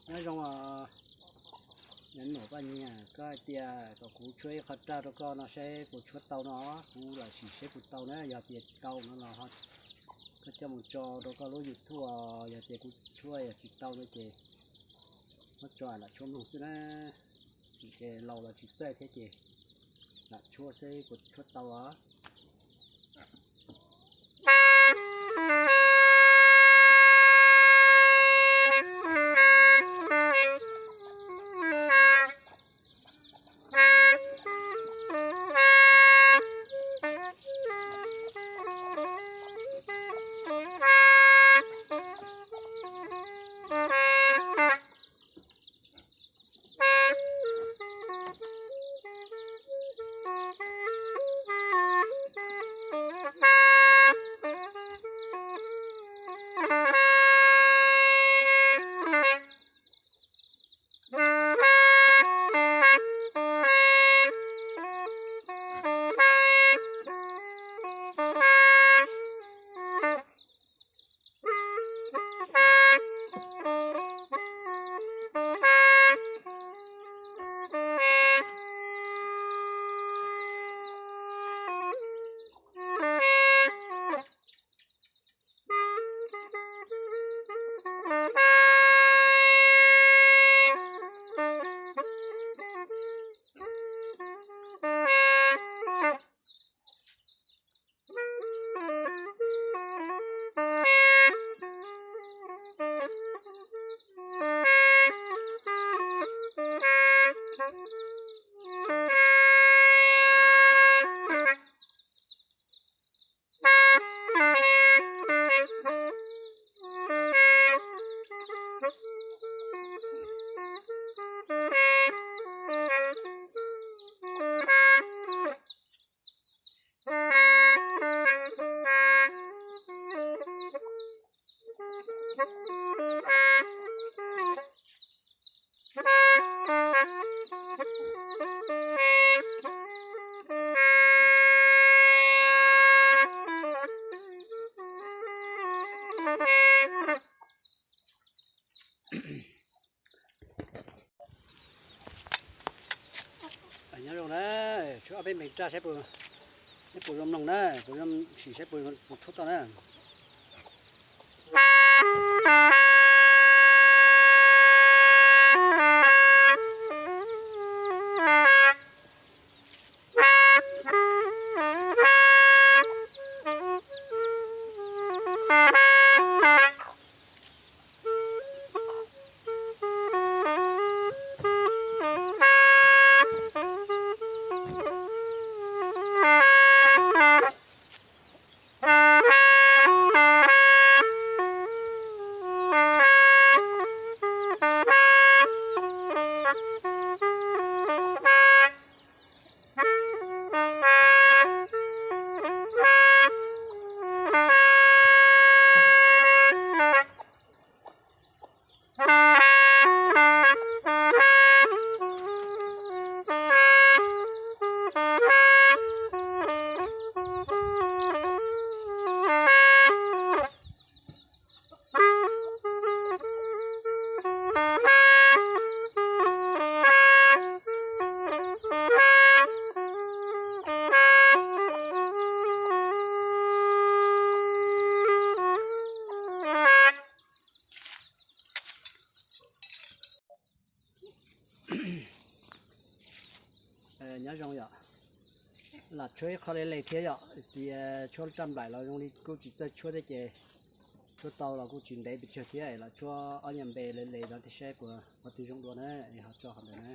Nyob zoo os, nyab Nuam Paj Nyiag, koj hais tias kom kuv tshuab ib qho raj rau koj no seb puas tshuab tau no, kuv lam sim seb puas tau na, yog tias tau no los koj coj mus tso rau koj lub YouTube os, yog tias kuv tshuab yog tsis tau no ces muab tso lam tshuab mloog xwb na, vim ces laus los tsis txawj thiab ces lam tshuab seb puas tshuab tau os. Nyob zoo na, tshuab ob peb npees raj saib puas, saib puas zoo mloog na, puas zoo sim saib puas, puas tshuab tau na. Nyob zoo yom, lam tshuab ib qho le le thiab yom, tias tshuab raj nplaim los zoo li kuj tsis txawj tshuab thiab ces tshuab tau los kuj tsis ntev pes tsawg thiab, lam tshuab ob nyuag npe le le no thiab saib puas qhov twg zoo dua na, es ho tso qhov ntawd na.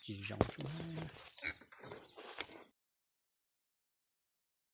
tsis zoo tsis